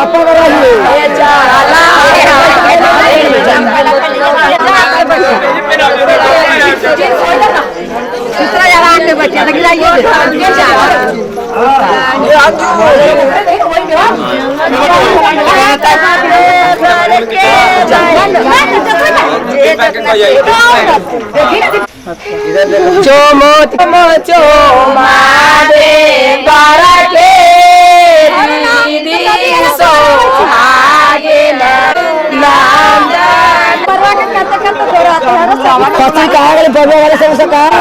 पापा का रही। चोमो चोमा दे बारा के दीदी सोहागे नाम। कथी कहा गेलै बबुआ वाला समोसा कहाँ?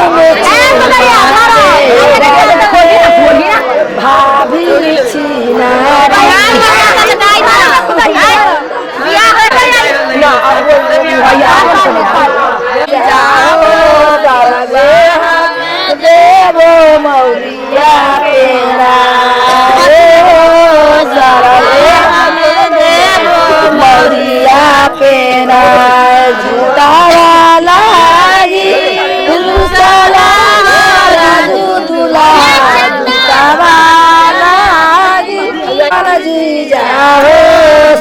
भाभी छीना देवो मौरिया पेरा देवो मौरिया पेरा जुतारा लागी रुसला दुदुला जुतारा लागी जी जाओ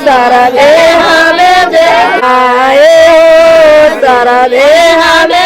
सरबे हमें दे आए हो सरबे हमें